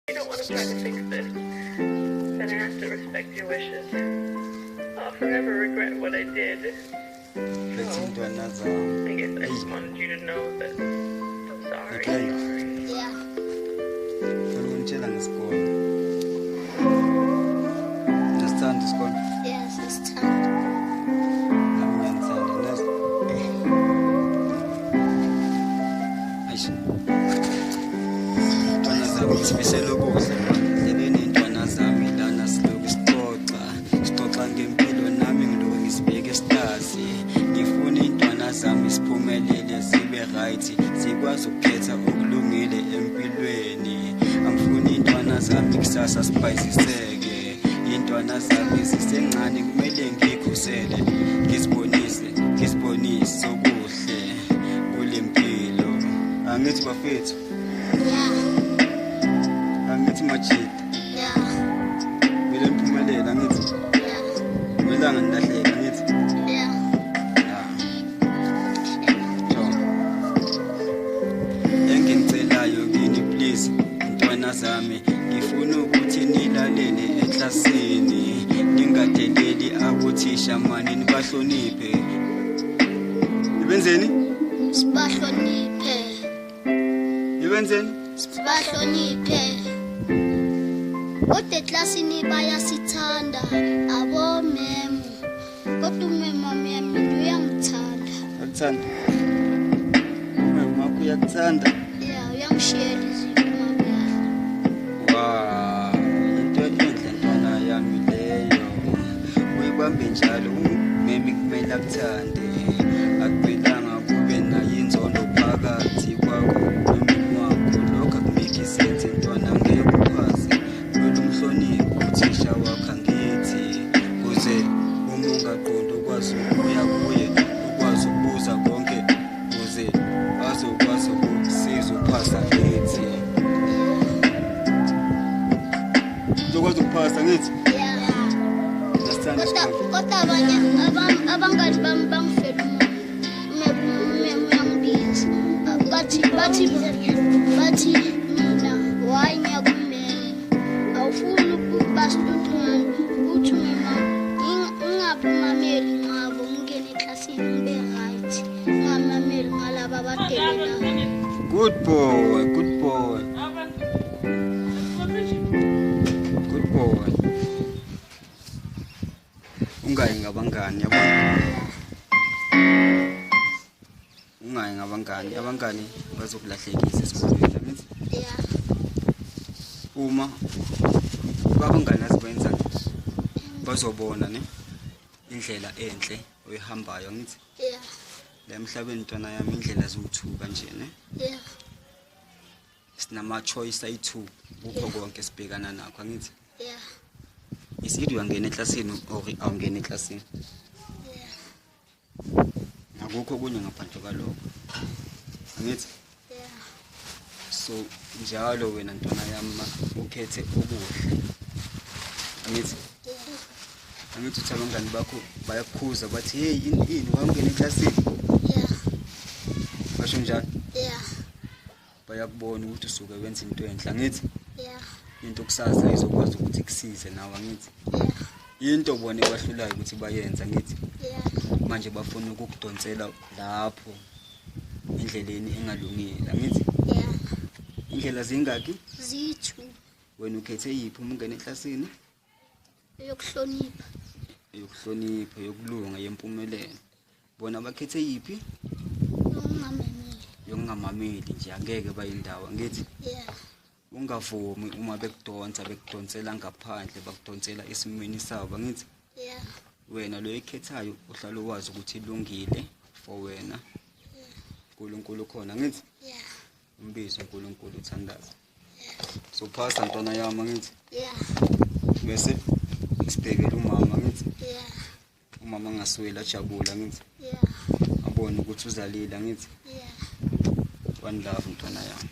You don't want to try to fix this, then I have to respect your wishes. I'll forever regret what I did. Phethe So, intwana zami. I guess I Eyi, just wanted you to know that I'm sorry. okay. Sorry. Yeah. Ngifuna ukunitshela ngesikole. Nasithanda isikole. Yes, sisithanda. Nami ngiyanithanda. Nezwa? Eish. Ntwana zami ngisifisela okuhle mani. Endleleni iy'ntwana zami lana siloku sixoxa. Sixoxa ngempilo nami ngiloku ngisibheke esitazi. Ngifuna iy'ntwana zami siphumelele zibe right. Zikwazi ukukhetha okulungile empilweni. Angifuni iy'ntwana zami kusasa sibhayiziseke. Iy'ntwana zami zisencane kumele ngiyikhusele. Ngizibonise, ngizibonise okuhle kule mpilo. Angithi bafethu, Yeah. angithi majida. Yeah. Kumele niphumelele angithi. Yeah. Kumelanga nilahleke angithi. Yeah. Ya. Sure. Enginicelayo kini please ntwana zami ngifuna ukuthi nilalele eklasini ningadeleli abothisha mani nibahloniphe. Ibenzeni? Sibahloniphe. Ibenzeni? Sibahloniphe. Kodwa eklasini bayasithanda abomemu. Kodwa umemu wami mina uyangithanda. Akuthanda. Umama wakho uyakuthanda. Yeah, uyangishiyela izinto umama yami. Wow, into enhle ntwana yami leyo. Uyibambe njalo umemi kumele akuthande. Akumelanga kube nayo inzondo phakathi kwakho nomemi wakho. Lokho akumake sense ntwana ngeke uphase. Kumele umhloniphe uthisha wakho angithi. Kuze uma ungaqondi ukwazi ukuya kuye, ukwazi ukubuza konke kuze azokwazi ukukusiza uphasa ngithi. Uzokwazi ukuphasa ngithi? Yeah. Nasithanda Kodwa isikole. kodwa abanye abangani bami bangifela umona. Umemu uyangibiza. Bathi bathi bathi mina why ngiyakumema. Awufuni ukuba student uthi umema ngingabumameli ngabo ngingene eklasini ngibe right. Ngingamameli ngalaba abadelelayo. Good boy, good boy, good boy. Ungayi ngabangani yabona? Ungayi ngabangani, abangani bazokulahlekisa esikolweni angithi? Yeah. Uma abangani azibenza bazobona ne indlela enhle oyihambayo angithi? Yeah. La emhlabeni ntwana yami indlela ziwu-two kanje ne? Yeah. Sinama choice ayi-two kukho konke sibhekana nakho angithi? Yeah. Is either uyangena eklasini or awungeni eklasini. Yeah. Akukho okunye ngaphandle kwalokho. Angithi? Yeah. So njalo wena ntwana yami ukhethe okuhle. Angithi? Yeah. Angithi uthi abangani bakho bayakukhuza bathi hey ini ini wangena eklasini. Yeah. Basho njalo Yeah. bayakubona ukuthi usuke wenza into enhle angithi? Yeah. Into kusasa izokwazi ukuthi ikusize nawe angithi? Yeah. Into bona ebahlulayo ukuthi bayenze angithi? Yeah. Manje bafuna ukukudonsela lapho endleleni engalungile angithi? Yeah. Indlela zingaki? Ziyi-two. Wena ukhethe yiphi uma ungena eklasini? Yokuhlonipha. Yokuhlonipha, yokulunga, yempumelelo. Bona bakhethe yiphi? Yokungamameli. Yokungamameli nje angeke bayindawo angithi? Yeah. Ungavumi uma bekudonsa bekudonsela ngaphandle bakudonsela esimweni sabo angithi? Yeah. Wena lo ekhethayo uhlala wazi ukuthi ilungile for wena. uNkulunkulu khona angithi? Yeah. Umbizo uNkulunkulu uthandaza. So phasa ntwana yami angithi? Yeah. Bese sibhekele umama angithi? Yeah. Umama angasweli ajabule angithi? Yeah. Abone ukuthi uzalile angithi? Yeah. One love ntwana yami.